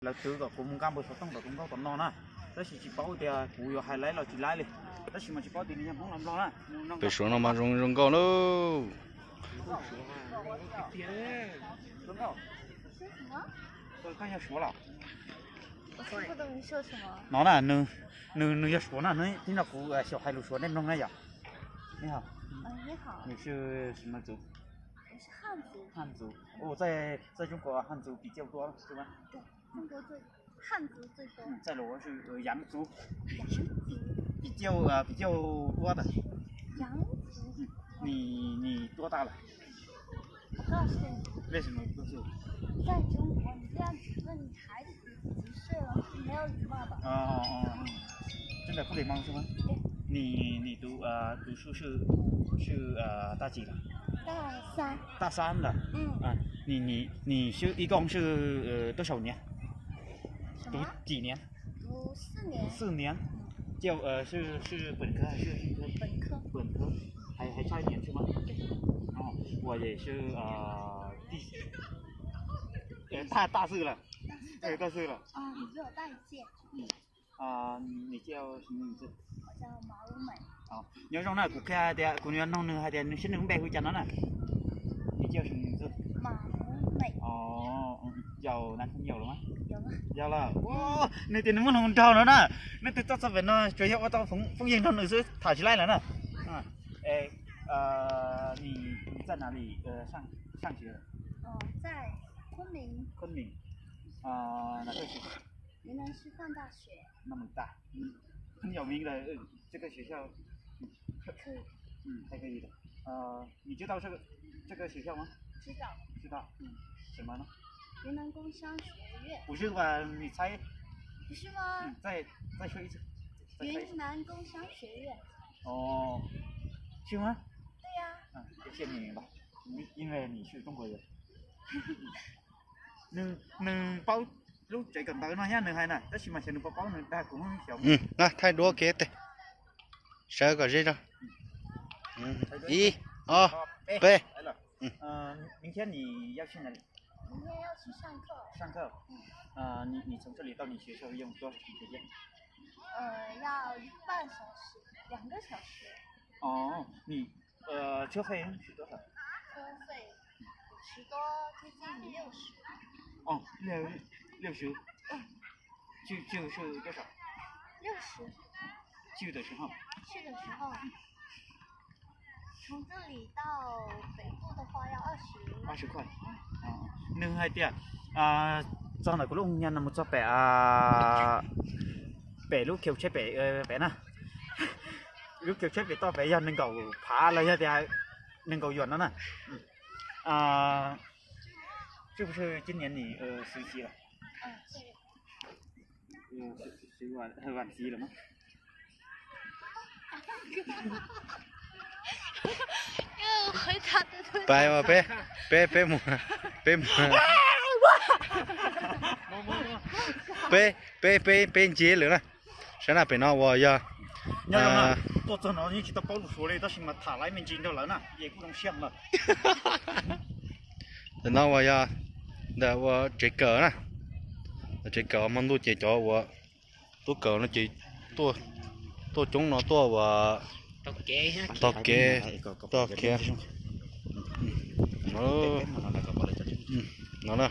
Lawv twv kom kuv mus nkag npawg Suav Tooj tom tus nkauj tom no na, tab sis tsis paub tias kuv yuav hais laib los tsis laib li, tab sis mas tsis paub tias nws yog Hmoob los Nplog na. Pem Suav no mas zoo zoo nkauj lauj. Koj yog Suav los? No na, nws, nws yog Suav na, nws tib no kuv xyaum hais lus Suav nej mloog na yom. 你好，你是什么族？汉族。汉族，哦，在在中国汉族比较多是吗？中国最汉族最多。在我是呃羊族，羊族。比较呃比较多的。羊族。你你多大了？我告诉你，为什么不告诉我？在中国，你这样子问孩子几岁了，是没有礼貌的。哦哦哦，真的不礼貌是吗？对。你你读呃读书是是呃大几了？大三。大三了。嗯。啊，你你你是一共是呃多少年？什么？读几年？读四年。读四年，就呃是是本科还是预科？本科。本科，还还差一年是吗？对。哦，我也是呃第呃大大四了，对，大四了。啊，你比我大一届。嗯。啊，你叫什么名字？我叫马如美。哦， Nyob zoo na, kuv qhia tias kuv yuav nug nws hais tias nws sib nws lub npe hu cas no na. 你叫什么名字？马如美。哦，有男朋友了吗？有了。有了。Nws tias nws muaj hluas nraug no na. Nws twb txog txog pem no tsuas yog ua tau phooj ywg nrog nws xwb, tham tsis laib lawm na. 你你在哪里呃上上学？哦，在昆明。昆明。啊，哪个学校？云南师范大学。那么大，嗯，很有名的，呃，这个学校，嗯，可以。嗯，还可以的。呃，你知道这个这个学校吗？知道。知道，嗯，什么呢？云南工商学院。不是吧？你猜。不是吗？嗯，再再说一次。再猜一次。云南工商学院。哦，是吗？对呀。嗯，谢谢你吧，因因为你是中国人。 Nws nws paub lub tsev kawm ntawv no thiab nws hais na, tab sis mas xyov nws puas paub, nws dag kuv xyov. Thaij duab kev tes, sawv kom ze zog. Ib, ob, peb. 明天你要去哪里？明天要去上课。上课。啊，你你从这里到你学校用多长时间？呃，要一半小时，两个小时。哦，你 呃，车费是多少？车费五十多，接近六十。哦，六六十。去去是多少？六十。去的时候。去的时候，从这里到北部的话要二十。二十块。Nws hais tias txog ntawm kuv lub nyab no mus txog pem, pem lub khiv tsheb pem, pem na. Lub khiv tsheb pem toj pem yog nees nkaum phav los yog tias nees nkaum yuam no na. Sib pus sib cia nim xwv xis los? Xwv xis los mas. Pais, peb peb peb mus, peb mus, peb peb peb peb nce lawm na. Saib na, pem no uas yog, tuaj txog no yeej tsis tau paub lus Suav li tab sis mas tham laiv me ntsis nrog lawv na es kuj zoo siab lawm. Ntawm no uas yog ntawm ua tsev kawm na, tsev kawm hmo ntuj ces cov uas tub kawm no ces tuaj coob no tuaj uas taug kev, taug kev no na.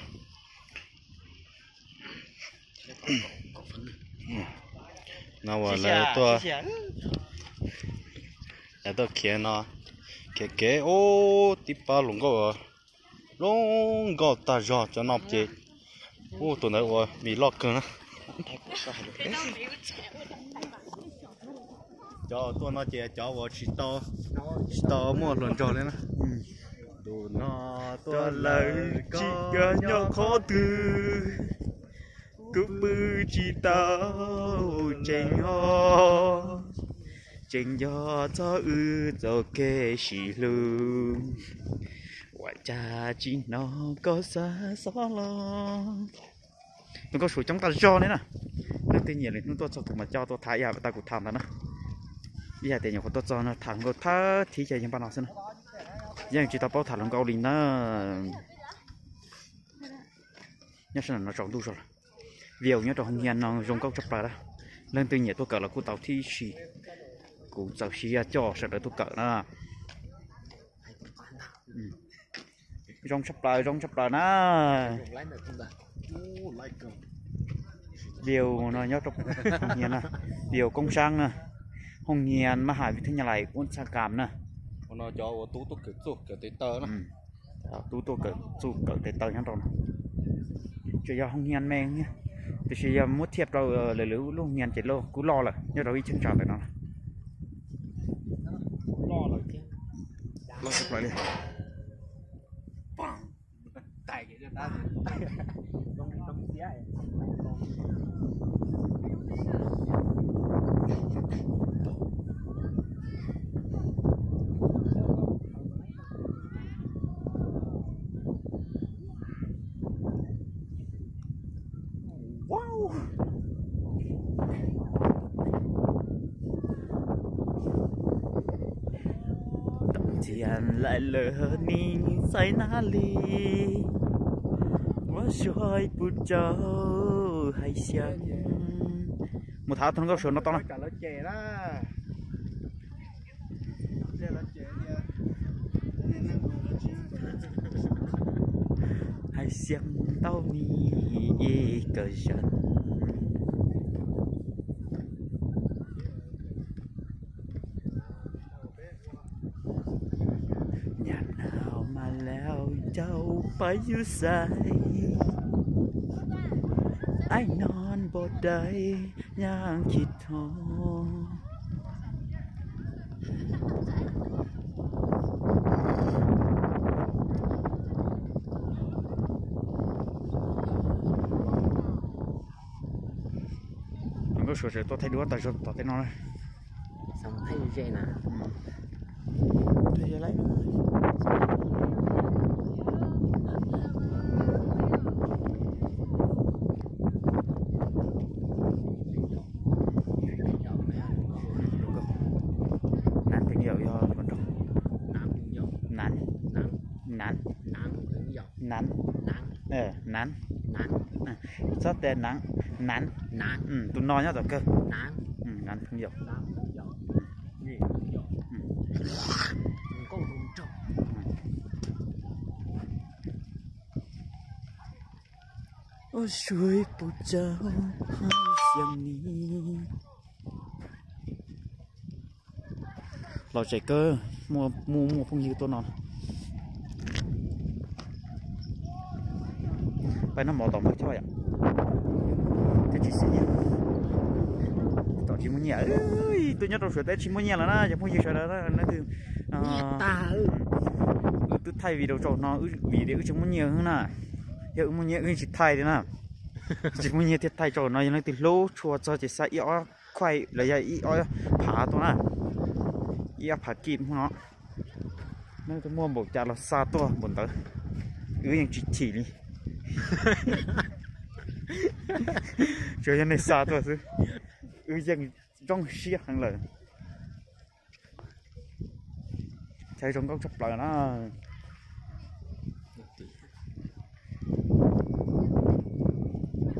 No uas lawv tuaj, lawv tuaj khiav no, khiav kev ub tib pab hluas nkauj, hluas nkauj tag zog cov no ces, ub tus ntawd ua mi loj kawg na. Cov tuaj no ces cov uas tsis tau, tsis tau muaj hluas nraug li na. Tus no tuaj lawm tsis nyob qhov twg, kuv pw tsis tau tseem ho, tseem nco txog wb txoj kev sib hlub, ua cas tsis hnov koj xav xob los. Tus nkauj Suav coob tag zog li na. Leej twg nyiam lwm hnub tuaj txog kuv mam coj tuaj tham ib yam tau kuv tham ntawd na. Ib yam tias nyuam qhuav tuaj txog no tham hluas nkauj thawj thib ces yog npaj no xwb na. Yeej tsis tau paub tham hluas nkauj li na. Nyob sab nram no tsaus ntuj zog lawm. View nyob rau Hoo Hias no zoo nkauj tshaj plaws na. Leej twg nyiam tuaj kawm los kuj tau thiab, kuv txawm siv zog coj sawv daws tuaj kawm na. Zoo tshaj plaws, zoo tshaj plaws na. View no nyob rau Hoo Hias na, view Koob Saab na, Hoo Hias Maj Has Vib Thwb Nyab Laj Uab Txhaj Kam na. Cov uas tub tuaj kawm txuj kawm tes taw na. Tub tuaj kawm txuj kawm tes taw nyob rau no. Tsuas yog Hoo Hias me thiab, tiam sis yog muab thiaj rau lwm lub Hoo Hias ces kuj loj lawm nyob rau ib cheeb tsam ntawm no. Loj tshaj plaws li. Txias laim lawm ni, xaiv na li, ua suav pus tsau hais xyoo. Mus tham tus hluas nkauj suav no tau na. Hais xyoo tau ni, ib kawm xyoo. Nyab nau mas laus caum pais yus xaiv, ai non npau dai nyab khib thov. Nkauj suav tseem tuaj thaij duab tas zog tom tej no na. Nav pheej yaum yog hluas nraug. Nav, nav, nav, nav, txhob tias nav, nav, tus no nyob tom kawg. Nav pheej yaum. Ua suav pus tsau hais xyoo ni. Los tsev kawg, muaj muaj phooj ywg tuaj no. Peb noj mov tom Npawg Choj yom. Twb tsis xav nyiaj, tom tsis muaj nyiaj. Twb nyob rau Suav teb tsis muaj nyiaj lawm na cov phooj ywg sawv daws na, leej twg, wb twb thaij video rau no, vim tias wb tsis muaj nyiaj na. Yog wb muaj nyiaj wb tsis thaij li na. Tsis muaj nyiaj thiaj thaij rau no, yog leej twg hlub tshua txog ces xa ib ob khuaj los yog ib ob phav tuaj na. Ib ob phav kij hmo no. Leej twg muaj npaum cas los xa tuaj npaum ntawd. Wb yeej tsis chim li. Tsuas yog nej xa tuaj xwb, wb yeej zoo siab heev lawm. Chaw zoo nkauj tshaj plaws na.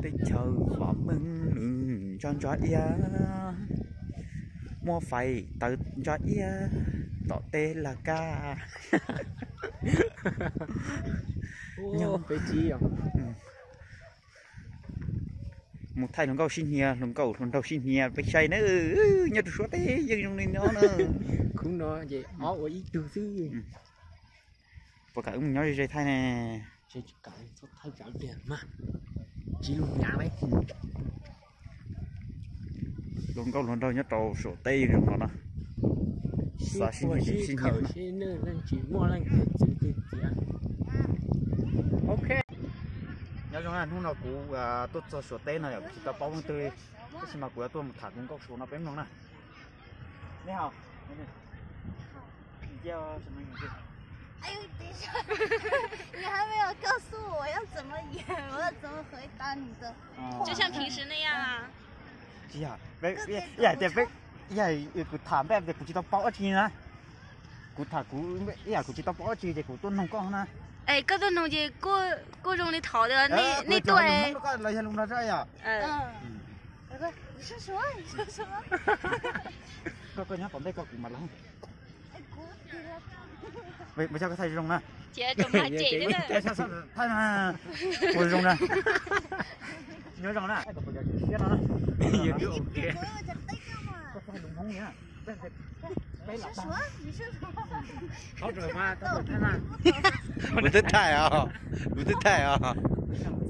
Teb chaws vam meej nws ntsa ntsa iab, muaj fais tawv ntsa iab tom teb laj kab. Mus thaij hluas nkauj sib hnia, hluas nkauj hluas nraug sib hnia peb saib na. Nyob rau Suav teb yeej zoo li no na. Khub no ces ob ua ib tug xwb. Puas kam wb mus nyob ze ze thaij ne? Tsis kam, txhob thaij tsav pliag mas tsis lub nyam li. Hluas nkauj hluas nraug nyob rau Suav teb zoo no na. Xav sib nyiam sib nyiam na. Nyob zoo na, hnub no kuv tuaj txog Suav teb no yom, kuv tsis tau paub leej twg, tab sis mas kuv yuav tuaj mus tham hluas nkauj Suav no peb mloog na. Ni hao. 哎呦，等一下，你还没有告诉我要怎么演，我要怎么回答你的？就像平时那样啊。Tsis yog, ib yam tias peb, ib yam kuv tham npaj tias kuv tsis tau paub dab tsi na. Kuv tham kuv, ib yam kuv tsis tau paub dab tsi ces kuv tuaj noog koj na. Es koj tuaj nug ces kuj zoo li thaum nej tuaj. Los yog lus no yog. Koj nyob tom ntej koj kuv mam los. Mus saib koj thaij zoo na. Thaij na. Ua zoo na. Nyob zoo na. Koj thaij lus Hmoob na. Kuv twb thaij os, kuv twb thaij os.